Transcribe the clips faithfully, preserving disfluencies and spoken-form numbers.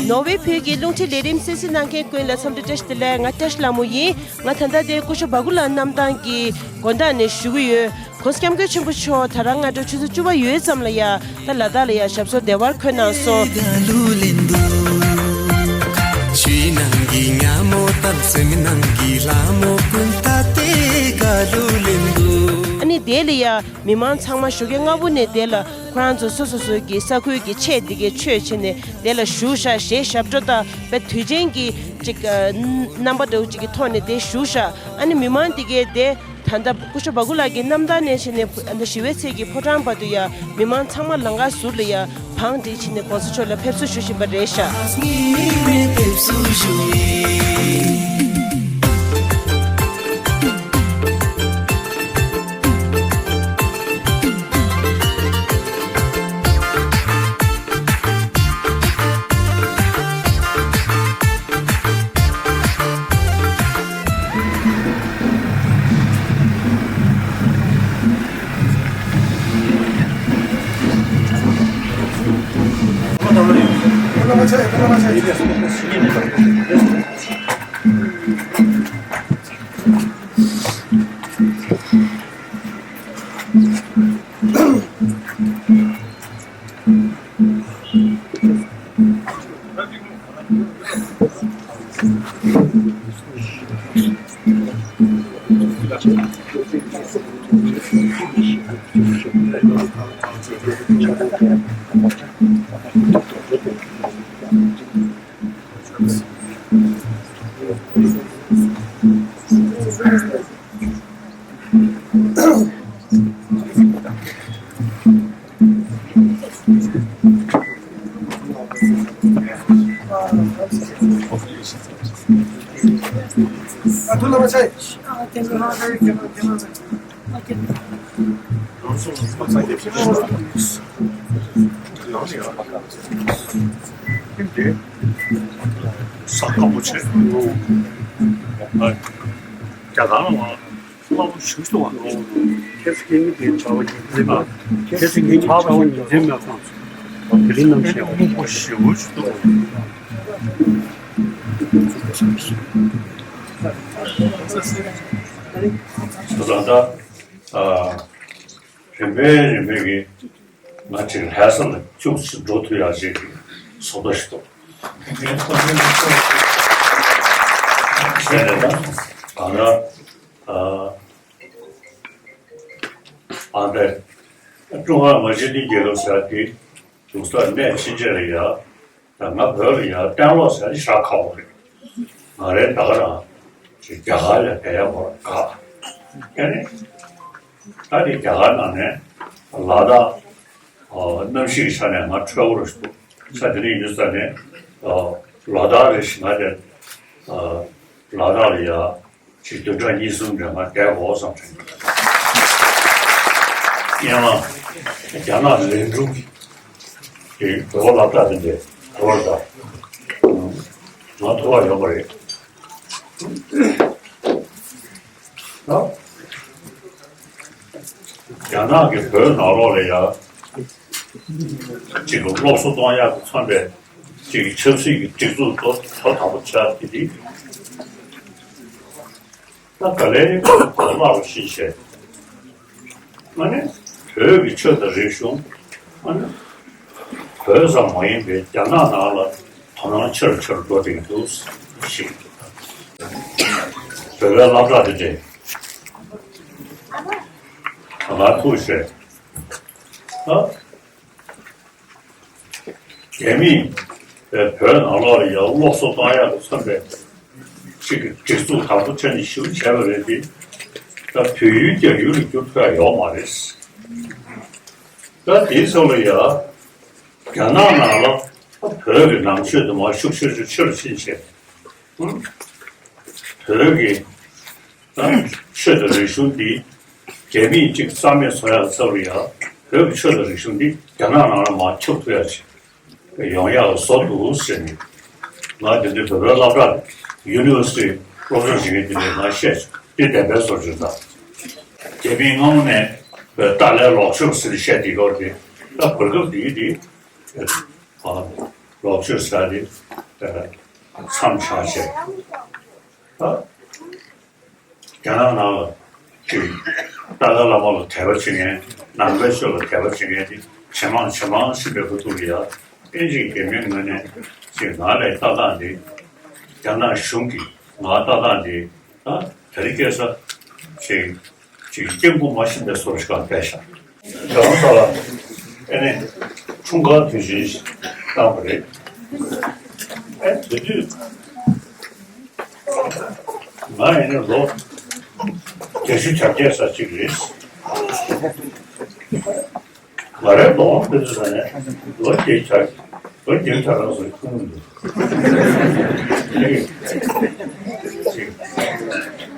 ནོར་ཝེ་བོད་ཀྱི་རླུང་འཕྲིན་ལས་རིམ་གསན་གཟིགས་གནང་མཁན་ཀུན་ལ་འཚམས་འདྲི་བཀྲ་ཤིས་བདེ་ལེགས། ང་བཀྲ་ཤིས་ལྷ་མོ་ཡིན། ང་ད་ལྟ་དེ་སྐུ་ཞབས་བ་ཀུ་ལ་གནམ་ཐང་གི་དགོང་དག་ནས་ཞུ་གི་ཡོད། ༸གོང་ས་༸སྐྱབས་མགོན་ཆེན་པོ་མཆོག་ད་རང་སྔ་དྲོ་ཆུ་ཚོད་བཅུ་པ་ཡོལ་ཙམ་ལ་ཡ་ད་ལ་དྭགས་ལ་ཡ་ཞབས་སོར་བདེ་བར་འཁོད་གནང་སོང་། ཨ་ནི་དེ་ལ་ཡ་མི་མང་ཚང་མ་ཞོགས་ཀས་སྔ་པོ་ནས་དེ་ལ་ཁོ་རང་ཚོ་སོ་སོ་སོའི་གི་ས་ཁུལ་གྱི་ཆས་འདི་གའི་མཆོད་བྱས་ནས་དེ་ལ་བཞུགས་ཤག་ཞེས་ཞབས་བྲོ་དང་དཔེ་དུས་ཆེན་གྱི་ཅིག་ཨ་རྣམ་པ་འདྲ་བོ་ཅིག་གི་ཐོག་ནས་དེ་བཞུགས་ཤག་ཨ་ནི་མི་མང་འདི་གའི་དེ་ད་ལྟ་སྐུ་ཞབས་བ་ཀུ་ལ་གི་གནམ་ཐང་ནས་བྱས་ནས་ཨ་ནི་ཞི་བའི་ཚལ་གྱི་ཕོ་བྲང་བར་དུ་ཡ་མི་མང་ཚང་མ་ལམ་ཁ་ཟུར་ལ་ཡ་བང་སྒྲིག་བྱས་ནས་༸གོང་ས་མཆོག་ལ་ཕེབས་བསུ་ཞུ་བཞིན་པ་རེད་ཤག་ས་ཁམས་པོ་ཆེ། རྒྱ་གར་ལ་མ་དམའ་པོ་ཞུ་སོང་བ། ཁྱེད་ཚོ་སྐད་ངན་དེ་བྱ་བ་ཉིན་མཚན་མ། ཁྱེད་ཚོ་སྐད་ངན་བྱ་བ་ཉིན་མཚན་མ་གང་། དེ་རིང་ནམ་ཞིག་སྙིང་པོ་ཞེ་པོ་ཞིག་འདུག་ད་ལྟ་ཨ། རིམ་པས་རིམ་པས་ཀྱིས་ང་ཅིག་ལྷ་ས་ལ་ཁྱུག་ཅིག་འགྲོ་ཐུབ་ཡག་ཅིག་གི་བཟོ་ལྟ་ཞིག་འདུག་བྱས་ནས་ད་གང་ལྟར་ཨ་ཨ་འདས་ཀྲུང་ཧྭ་མི་དམངས་སྤྱི་མཐུན་རྒྱལ་ཁབ་ཟེར་དེ་འདུག་ས་གནས་ཕྱིན་ཆད་ལ་ཡ། ད་ང་བོད་ལ་ཡར་གཏན་སློབ་ཟེར་ནས་ཤར་ཁག་པོ་རེད། ང་རའི་ད་ག་རང་ཅིག་རྒྱ་གར་ལ་བསྡད་ཡག་མོ་དགའ། ཨ་ནི་ད་དེ་རྒྱ་གར་ནང་ནས་ལ་དྭགས་གནམ་གཤིས་ཀྱི་ཆ་ནས་ང་འཕྲོད་པོ་རུ་ཞིག་འདུག་ས་དེ་ནས་ཡིན་དུས་ས་ནས་ལ་དྭགས་རེ་ཞིག་ང་དེ་ལ་དྭགས་ལ་ཡར། ཅིག་བདུན་ཕྲག་གཉིས་གསུམ་རིང་ང་བསྡད་དགོས་བསམ་དྲན། སྔོན་མ་རྒྱ་ནག་ལན་ཀྲུང་གིས་བོད་པ་སློབ་གྲྭ་དེ་འདྲའི་གོ་བར་ད་ང་ཐུག་པ་ཡོད་པ་རེད། ད་རྒྱ་ནག་གིས་བོད་ནང་ལོགས་ལ་ཡ། གཅིག་གི་སློབ་གསོ་གཏོང་ཡག་གི་མཚོན་པའི་གཅིག་གི་ཆབ་སྲིད་ཀྱི་སྒྲིག་འཛུགས་ཐོག་ཐོག་དང་པོ་ཆགས་དེ་དེ་ད་ག་ལེར་གོ་ལག་ཤེས་བྱས་ཨ་ནི་བོད་ཀྱི་ཆོས་དང་རིག་གཞུང་ཨ་ནི་བོད་ཙམ་མ་ཡིན་པའི་རྒྱ་ནག་ནང་ལ་དོ་སྣང་ཆེ་རུ་ཆེ་རུ་འགྲོ་བསྡད་ཀྱི་འདུག་ཞེས་བོད་པའི་སློབ་གྲྭ་དེ་འདྲས་ད་ག་ཐུག་བྱས་ཨ། རྒྱ་མིས་བོད་ནང་ལོགས་ལ་ཡང་སློབ་གསོ་གཏོང་ཡག་གི་མཚོན་པའི་གཅིག་གི་སྒྲིག་འཛུགས་དང་པོ་ཆ་ནས་ཞུ་བྱས་པ་རེད་དེ། ད་བོད་ཡུལ་རྒྱ་ཡུལ་ལ་བསྒྱུར་ཐུབ་ཡག་ཡོད་མ་རེད། ད་དེའི་ཚབ་ལ་ཡང་རྒྱ་ནག་ནང་ལ་བོད་ཀྱི་ནང་ཆོས་དུ་མ་ཤུགས་ཆེ་ཆེ་ཆེ་རུ་ཕྱིན་བྱས། བོད་ཀྱི་ཆོས་དང་རིག་གཞུང་འདི་རྒྱ་མིས་གཅིག་རྩ་མེད་བཟོ་ཡག་ཚབ་ལ་ཡང་བོད་ཀྱི་ཆོས་དང་རིག་གཞུང་འདི་རྒྱ་ནག་ནང་ལ་མར་ཁྱབ་ཐུབ་ཡག་ཅིག་ཡོང་ཡག་བཟོ་འདུག་ཟེར་ནས་ང་དེ་འདྲའི་བོད་པའི་སློབ་གྲྭ་ཡུ་ནི་ཝར་སི་ཊི་སློབ་སྦྱོང་བྱེད་མཁན་དེ་འདྲས་ང་བཤད་བྱུང་། དེ་བདེན་པའི་བཟོ་བྱུང་ད། རྒྱ་མིས་སྔ་མོ་ནས་ཏཱ་ལའི་ལོག་ཤོག་ཟེར་ནས་བཤད་བསྡད་ཡོད་རེད། ད་བར་སྐབས་འདིའི་འདི། ཨ་ལོག་སྤྱོད་ཟེར་ཡ་དེ་མཚམས་བཞག་བྱས། ད་རྒྱ་ནག་ནང་ལ་ཅིག་ཏཱ་ལའི་བླ་མ་ལ་དད་པ་བྱེད་མཁན། ནང་པའི་ཆོས་ལ་དད་པ་བྱེད་མཁན་དེ་ཇེ་མང་ཇེ་མང་ཕྱིན་པའི་ཁ་ཐུག་ལ་ཡ། པཎ་ཆེན་དགེ་བསྙེན་ངོས་ནས་ཅིག་ང་ལས་ལྟ་སྟངས་འདི། རྒྱ་ནག་གཞུང་གིས་ང་ལྟ་སྟངས་འདི། ད་དེ་རིང་ཁ་སང་ཅིག་ཅིག་སྐྱེ་དགུ་མ་ཤི་བའི་བཟོ་ཞིག་གང་བསྡད་ཤག། ཁྱེད་རང་ཚོ་ལ་ཨེ་ནས་འཁྲུངས་སྐར་དུས་ཆེན་ཞིག་བཏང་བ་རེད། ཨེ་དེ་དུས་ང་ཨེ་ནས་ལོ་བརྒྱད་ཅུ་གྱ་བརྒྱད་ཙམ་ཅིག་རེད། ང་རའི་གདོང་དེ་ཚོ་ཟ་ནས་ལོ་བརྒྱད་ཅུ་ལོ་བརྒྱད་ཅུ་གྱ་གྲངས་སུ་ཁུངས་མི་འདུག།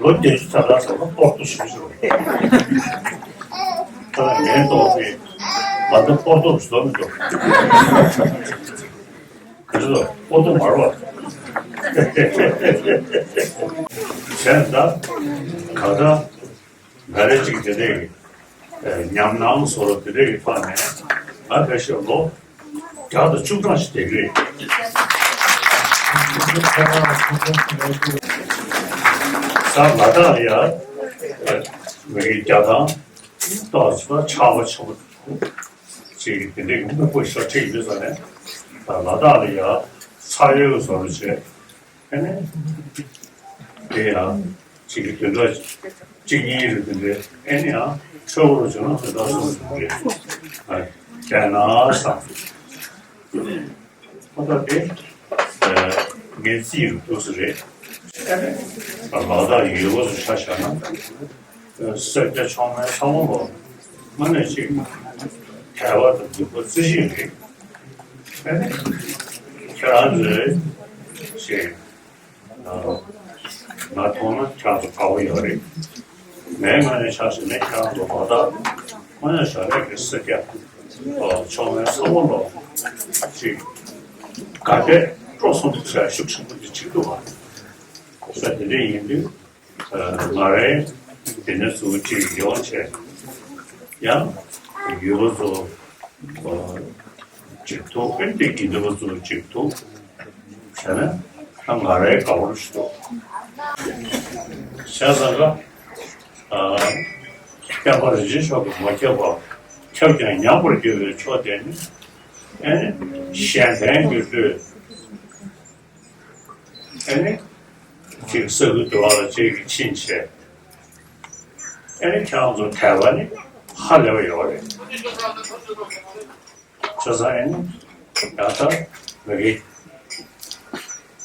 ལོ་བརྒྱད་ཅུ་གྱ་གྲངས་སུ་ལོ་སྤོར་ཏོ་ཞིག་བཟོ། ད་ངའི་གདོང་དེ་ང་ཚོ་སྤོར་ཏོ་བཟོ་མི་འདུག། ག་ཚོད་སྤོར་ཏོ་མ་རོ། གཞན་ད་ག་ད། ང་རེ་གཅིག་དེ་འདྲའི་ཉམས་སྣང་བཟོ་འདྲ་དེ་འདྲའི་ཐོག་ནས་ང་ཕལ་ཆེར་ལོ་བརྒྱ་དང་བཅུ་གྲངས་ཤིག་བསྡད་ཀྱི་རེད། ས་ལ་དྭགས་ལ་ཡ་མི་རྒན་བརྒྱ་དང་ཏོག་ཙམ་ཆགས་པ་ཆེན་པོ་ཅིག་དེ་འདྲའི་སྨུག་པ་ཞོ་ཁྲིད་ཡོད་ས་ནས། ད་ལ་དྭགས་ལ་ཡ་ཚ་ཡོད་བཟོ་འདྲ་བྱས། ཨེ་ནས། དེ་ཡང་གཅིག་གི་དོན་དག་གཅིག་གཉིས་རེད། དེ་འདྲའི་ཨེ་ནས་ཡང་ཆོས་སྐོར་བྱུང་ན་དོན་དག་གསུམ་ཞིག་རེད། ཨ་རྒྱ་ནག་སང་། ཁོ་ཐག་དེ་ངའི་རྩིས་རུ་འདུག་ས་རེད། ཨེ་ནས་ལ་དྭགས་ཡུལ་སྐོར་སུ་ཆ་བཞག་ན། སེར་སྐྱ་མཆོག་དམན་ཚང་མ་ལོ་དངོས་གནས་ཅིག་དད་པ་དང་སྡིག་པ་རྩི་བཞིན་རེད། ཨེ་ནས་ཁྱེད་རང་ཚོས་ཅིག་ང་མཐོང་ན་ཁྱེད་རང་ཚོ་དགའ་པོ་ཡོད་རེད། ངའི་ངོས་ནས་ཆ་བཞག་ན་ཁྱེད་རང་ཚོ་ལ་དྭགས་དངོས་གནས་བྱ་བའི་གི་སེར་སྐྱ་མཆོག་དམན་ཚང་མ་ལོ་ཅིག་དགའ་དད་སྤྲོ་གསུམ་བྱ་ཤུགས་ཆེན་པོ་འདི་བྱེད་ཐུབ་པ། ས་དེ་འདྲ་ཡིན་དུས། ང་རའི་དེ་ནས་ཚུར་ཅིག་ཡོང་བྱས། ཡང་ཡུལ་ལ་ཚོ་ཅིག་ཐུག། ཨེ་འདི་དགེ་འདུན་པ་ཚོ་ཅིག་ཐུག་བྱས་ན་ད་ང་རའི་དགའ་བོ་ཞིག་འདུག། བྱས་ཙང་ཀ་སྐྱབས་མགོན་རིན་ཆེན་མཆོག་གིས་མ་ཁྱབ་པ་ཁྱབ་ཀྱང་ཉམས་པར་འགྱུར་བའི་ཕྱོགས་དེ་ནི། ཨེ་ནི་གཞན་ཕན་གྱི་བློས། ཨེ་ནི། ཅིག་ས་ཁུལ་དུ་བ་ལ་ཅིག་ཕྱིན་བྱས། ཨེ་ནི་ཁྱེད་རང་ཚོ་དད་པ་ནི་ཧ་ལས་པ་ཡོད་རེད། བྱས་ཙང་ཨེ་ནི་ད་ལྟ་ང་གི་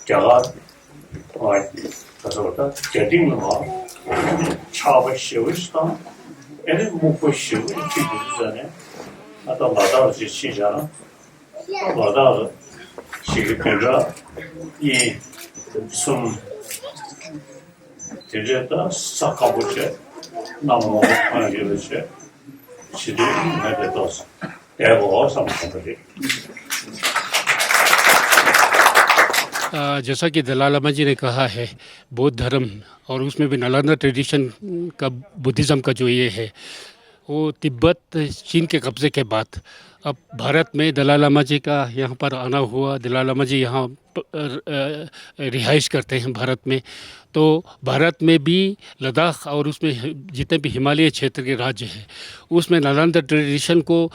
རྒྱ་གར་བ་ད་ཚོ་ད་རྒྱ་སྟེང་ལ་བ་ཆགས་པ་ཞེ་པོ་ཞིག་དང་། ཨེ་ནི་སྨུག་པ་ཞེ་པོ་ཅིག་འདུག་ཟེར་ནས། ད་ལྟ་ལ་དྭགས་ཅིག་ཕྱིན་བྱས་ན། ལ་དྭགས་ལ་ཞིག་གི་བདུན་ཕྲག་གཉིས་གསུམ་དེ་འདྲའི་ད་ས་སྐམ་པོ་བྱས། གནམ་སྔོན་པོ་ཐོན་ཡོད་པ་བྱས། བྱེད་དུས་ང་དེ་ཏོག་ཙམ་བསྡད་དགོས་བསམ་བསམ་པ་རེད། अ, जैसा कि दलाई लामा जी ने कहा है, बौद्ध धर्म और उसमें भी नालंदा ट्रेडिशन का, बुद्धिज्म का जो ये है, वो तिब्बत चीन के कब्जे के बाद अब भारत में दलाई लामा जी का यहाँ पर आना हुआ। दलाई लामा जी यहाँ प-, अ, अ, रिहाइश करते हैं भारत में। तो भारत में भी लद्दाख और उसमें ह-, जितने भी हिमालय क्षेत्र के राज्य हैं, उसमें नालंदा ट्रेडिशन को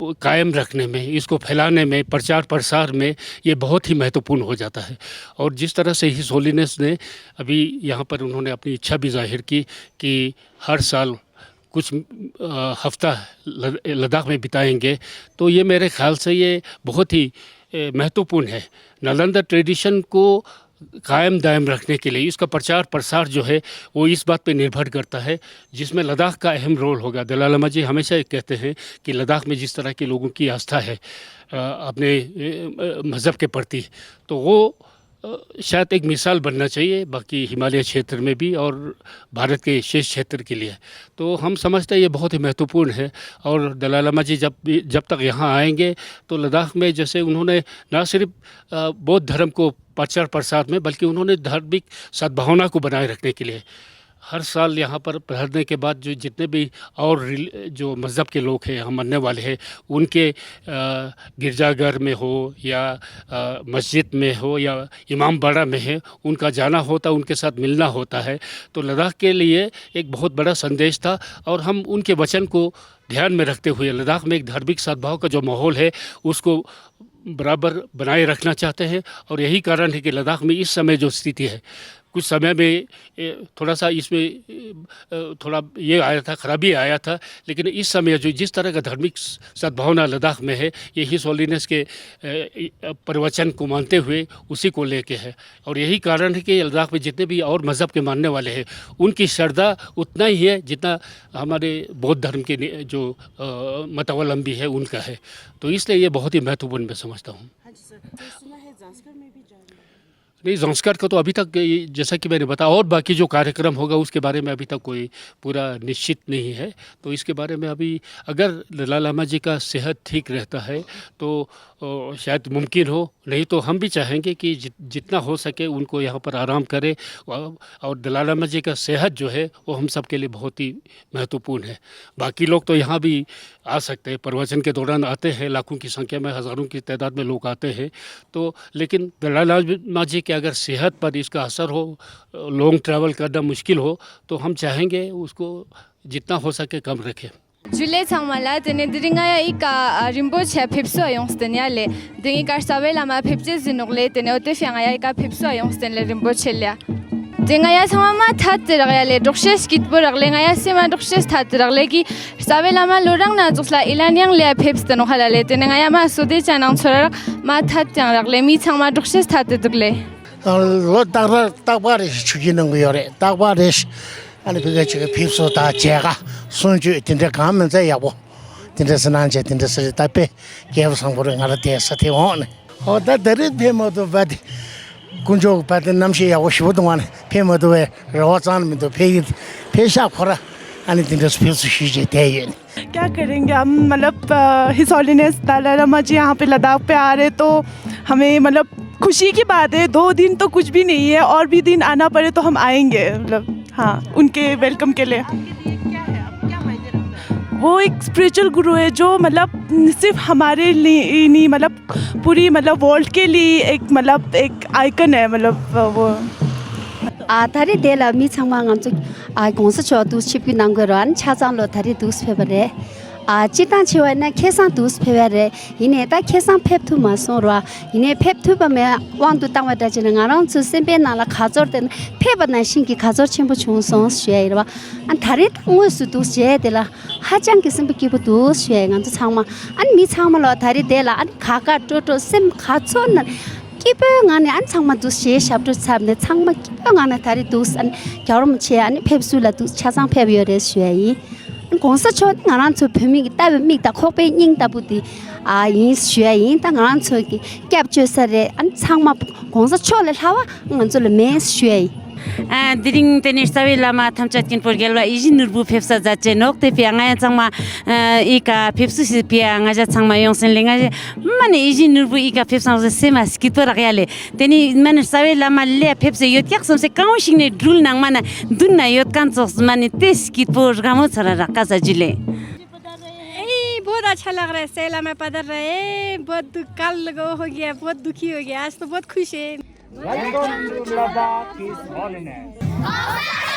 प-, कायम रखने में, इसको फैलाने में, प्रचार प्रसार में ये बहुत ही महत्वपूर्ण हो जाता है। और जिस तरह से हिज होलीनेस ने अभी यहाँ पर उन्होंने अपनी इच्छा भी जाहिर की कि हर साल कुछ, अ, हफ्ता ल-, लद्दाख में बिताएंगे, तो ये मेरे ख्याल से ये बहुत ही, अ, महत्वपूर्ण है। नालंदा ट्रेडिशन को कायम दायम रखने के लिए, इसका प्रचार प्रसार जो है, वो इस बात पे निर्भर करता है, जिसमें लद्दाख का अहम रोल होगा। दलाई लामा जी हमेशा ये कहते हैं कि लद्दाख में जिस तरह के लोगों की आस्था है, अ, अपने, अ, अ, मज़हब के प्रति, तो वो अ, शायद एक मिसाल बनना चाहिए बाकी हिमालय क्षेत्र में भी और भारत के शेष क्षेत्र के लिए। तो हम समझते हैं ये बहुत ही महत्वपूर्ण है। और दलाई लामा जी जब भी, जब तक यहाँ आएंगे, तो लद्दाख में जैसे उन्होंने ना सिर्फ, अ, बौद्ध धर्म को प्रचार प्रसार में, बल्कि उन्होंने धार्मिक सद्भावना को बनाए रखने के लिए हर साल यहाँ पर पढ़ने के बाद जो जितने भी और रिल-, जो मज़हब के लोग हैं, यहाँ मरने वाले हैं, उनके, अ, गिरजाघर में हो या, अ, मस्जिद में हो या इमाम बाड़ा में है, उनका जाना होता, उनके साथ मिलना होता है। तो लद्दाख के लिए एक बहुत बड़ा संदेश था और हम उनके वचन को ध्यान में रखते हुए लद्दाख में एक धार्मिक सद्भाव का जो माहौल है, उसको बराबर बनाए रखना चाहते हैं। और यही कारण है कि लद्दाख में इस समय जो स्थिति है, कुछ समय में, ए, थोड़ा सा इसमें, ए, अ, थोड़ा ये आया था, खराबी आया था, लेकिन इस समय जो जिस तरह का धार्मिक स-, सद्भावना लद्दाख में है, ये हिज होलीनेस के, ए, ए, प्रवचन को मानते हुए उसी को लेके है। और यही कारण है कि लद्दाख में जितने भी और मज़हब के मानने वाले हैं, उनकी श्रद्धा उतना ही है जितना हमारे बौद्ध धर्म के नि-, जो, अ, मतावलंबी है, उनका है। तो इसलिए ये बहुत ही महत्वपूर्ण मैं समझता हूँ। हाँ जी सर, तो सुना है जांजगढ़ में भी जा रही है। नहीं, जांजगढ़ का तो अभी तक ये, जैसा कि मैंने बताया, और बाकी जो कार्यक्रम होगा, उसके बारे में अभी तक कोई पूरा निश्चित नहीं है। तो इसके बारे में अभी, अगर दलाई लामा जी का सेहत ठीक रहता है, तो, अ, शायद मुमकिन हो। नहीं तो हम भी चाहेंगे कि जित-, जितना हो सके उनको यहाँ पर आराम करें। और, और दलाई लामा जी का सेहत जो है, वो हम सब के लिए बहुत ही महत्वपूर्ण है। बाकी लोग तो यहाँ भी आ सकते हैं, प्रवचन के दौरान आते हैं, लाखों की संख्या में, हज़ारों की तादाद में लोग आते हैं। तो लेकिन दलाई लामा जी के अगर सेहत पर इसका असर हो, लॉन्ग ट्रैवल करना मुश्किल हो, तो हम चाहेंगे उसको जितना हो सके कम रखें। ཇུ་ལེ་ཚང་མ་ལ། དེ་ནས་དེ་རིང་ང་ཡ་ཨི་ཀ་ཨ་རིན་པོ་ཆེ་ཕེབས་བསུ་ཡོང་སྟེ་ཡ་ལེ། དེ་ངའི་ཀ་རྩ་བའི་བླ་མ་ཕེབས་རྗེས་ཟིན་ནོག་ལེ། དེ་ནས་འོ་དེ་ཕྱིར་ང་ཡ་ཨི་ཀ་ཕེབས་བསུ་ཡོང་སྟེ་ལེ། རིན་པོ་ཆེ་ལེ། དེ་ང་ཡ་ཚང་མ་མ་ཐད་དེ་རག་ཡ་ལེ། སྒྲོག་བཤད་སྐྱིད་པོ་རག་ལེ། ང་ཡ་སེམས་མ་སྒྲོག་བཤད་ཐད་དེ་རག་ལེ་གི། རྩ་བའི་བླ་མ་ལོ་རང་ན་ཙོགས་ལ་ཨི་ལན་ཡང་ལེ་ཡ་ཕེབས་སྟེ་ནོག་ཧ་ལ་ལེ། དེ་ནས་ང་ཡ་མ་སོ་དེ་ཅ་ནང་ཚོ་ར་རག་མ་ཐད་ཀྱང་རག་ལེ། མི་ཚང་མ་སྒྲོག་བཤད་ཐད་དེ་འདུག་ལེ། ལོ་རྟག་ར་རྟག་པ་རེ་ཞིག་ཆུ་སྐྱིད་གནང་གི་ཡོད་རེད། རྟག་པ་རེ་ཞིག་ཨ་ནི་ཕི་ག་ཅིག་གི་ཕེབས་བསུ་དང་མཇལ་ཁ་གསུང་ཆོས་དེ་འདྲ་གང་མིན་ཚད་ཡག་པོ་དེ་འདྲ་སེ་གནང་བྱས་དེ་འདྲ་སེ་རེད། ད་དཔེ་རྒྱལ་པོ་བཟང་པོ་རེད། ང་ར་དེ་ས་དེ་འོང་ནས། ཨོ་ད་ད་རེས་ཕེབས་མ་ཐུབ་པ་དེ་དཀོན་མཆོག་གི་བར་དེ་གནམ་གཤིས་ཡག་པོ་ཞེ་པོ་འདུག་བ་ནས་ཕེབས་མ་ཐུབ་པའི་རེ་བ་ཙམ་མི་འདུག་ཕེབས་ཡིན་ཕེབས་ཤག་ཁོ་ར་ཨ་ནི་དེ་འདྲ་སེ་ཕེབས་བསུ་ཞུས་བྱས་བསྡད་ཡོད་ནས། क्या करेंगे हम, मतलब, अ, हिज हॉलीनेस दलाई लामा जी यहाँ पे लद्दाख पे आ रहे, तो हमें, मतलब, खुशी की बात है। दो दिन तो कुछ भी नहीं है, और भी दिन आना पड़े तो हम आएंगे, मतलब, हाँ, उनके वेलकम के लिए। आपके लिए क्या है? आपको क्या मायने रखता है? वो एक स्पिरिचुअल गुरु है जो, मतलब, सिर्फ हमारे लिए ही नहीं, मतलब, पूरी, मतलब, वर्ल्ड के लिए एक, मतलब, एक आइकन है, मतलब, वो। ཨ་ད་རེས་དེ་ལ་མི་ཚང་མ་ང་ཚོ་ཨ་གོང་ས་མཆོག་འདུག་ཆིབས་བསྒྱུར་གནང་དགོས་རོགས། ཨ་ནི་ཆ་ཚང་ལོ་ད་རེས་འདུག་ཕེབས་པ་རེད། ཨ་སྤྱིར་བཏང་བྱས་པ་ན་ཁ་སང་འདུག་ཕེབས་པ་རེད། ཡིན་ནའི་ད་ཁ་སང་ཕེབས་ཐུབ་མ་སོང་རོགས། ཡིན་ནའི་ཕེབས་ཐུབ་པ་མེད་དབང་དུ་བཏང་བ་འདྲ་བྱས་ན་ང་རང་ཚོའི་སེམས་པའི་ནང་ལ་དགའ་ཚོར་དེ་ཕེབས་པ་ནང་བཞིན་གྱི་དགའ་ཚོར་ཆེན་པོ་བྱུང་སོང་ཞུ་ཡ་ཡིན་རོགས། ཨ་ད་རེས་ད་དངོས་སུ་འདུག་བྱས་དེ་ལ་ཧ་ཅང་གི་སེམས་པ་སྐྱིད་པོ་འདུག་ཞུ་ཡ་ཡིན། ང་ཚོ་ཚང་མ་ཨ་ནི་མི་ཚང་མ་ལོ་ད་རེས་དེ་ལ་ཨ་ནི་དགའ་དགའ་སྤྲོ་སྤྲོ་སེམས་དགའ་ཚོར་ནང་སྐྱིད་པོའི་ངང་ནས་ཨ་ནི་ཚང་མ་འདུག་ཞེས་ཞབས་བྲོ་འཚབ་ནས་ཚང་མ་སྐྱིད་པོའི་ངང་ནས་ད་རེས་འདུག་ཨ་ནི་རྒྱལ་བ་རིན་པོ་ཆེ་ཨ་ནི་ཕེབས་བསུ་ལ་འདུག་ཆ་ཚང་ཕེབས་ཡོད་རེད་ཞུ་ཡ་ཡིན། ཨ་ནི་གོང་ས་མཆོག་ནི་ང་རང་ཚོ་བོད་མི་གི་ལྟ་བའི་མིག་དང་ཁོག་པའི་སྙིང་ལྟ་བུ་དེ་ཨ་ཡིན་ཞུ་ཡ་ཡིན། ད་ང་རང་ཚོ་གི་སྐྱབས་བཅོལ་ས་རེད། ཨ་ནི་ཚང་མ་གོང་ས་མཆོག་ལས་ལྷག་པ་ང་ཚོ་ལ་མེད་ཞུ་ཡ་ཡིན། ཨ་དེ་རིང་དེ་ནས་རྩ་བའི་བླ་མ་ཐམས་ཅད་མཁྱེན་པོ་རྒྱལ་བ་ཡིད་བཞིན་ནོར་བུ་ཕེབས་ས་མཛད་ཅེ་ནོག་དེ་ཕི་ཡ་ང་ཡ་ཚང་མ་ཨ་ཨི་ཀ་ཕེབས་བསུ་ཞིག་ཕི་ཡ་ང་ཞ་ཚང་མ་ཡོང་སེམས་ལས་ང་ཞ་མ་ནས་ཡིད་བཞིན་ནོར་བུ་ཨི་ཀ་ཕེབས་སང་ཟེར་སེམས་མ་སྐྱིད་པོ་རག་ཡ་ལེ། དེ་ནི་མ་ནི་རྩ་བའི་བླ་མ་ལས་ཕེབས་སེ་ཡོད་ཀྱག་སོམ་སེ་གང་བོ་ཞིག་ནས་སྦྲུལ་ནང་མ་ན་མདུན་ན་ཡོད་མཁན་ཙོགས་མ་ནི་དེ་སྐྱིད་པོ་རྒ་མོ་ཚོ་ར་རག་ག་ས་ཇུ་ལེ། ए, बहुत अच्छा लग रहा है, सैला में पधर रहे हैं। बहुत दुख, कल वो हो गया, बहुत दुखी हो गया, आज तो बहुत खुश है। Welcome to Ladakh His Holiness.